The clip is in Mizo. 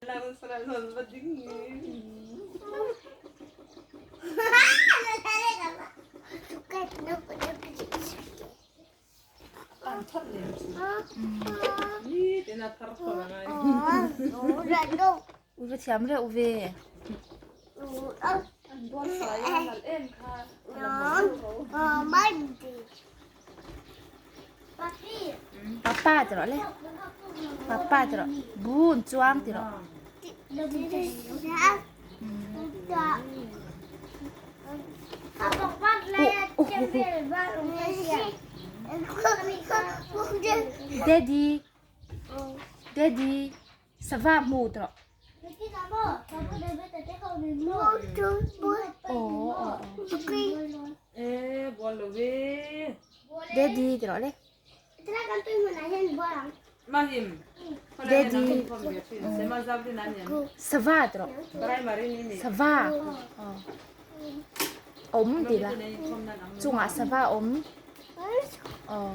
U va thiam reuh ve. Papa ti rawh le. Papa ti rawh. Bun chuang ti rawh. Daddy. Daddy. Sava hmu ti rawh. Daddy ti rawh le. Daddy. Sava ti rawh. Sava. Awm ti la. Chungah sava awm. Aw.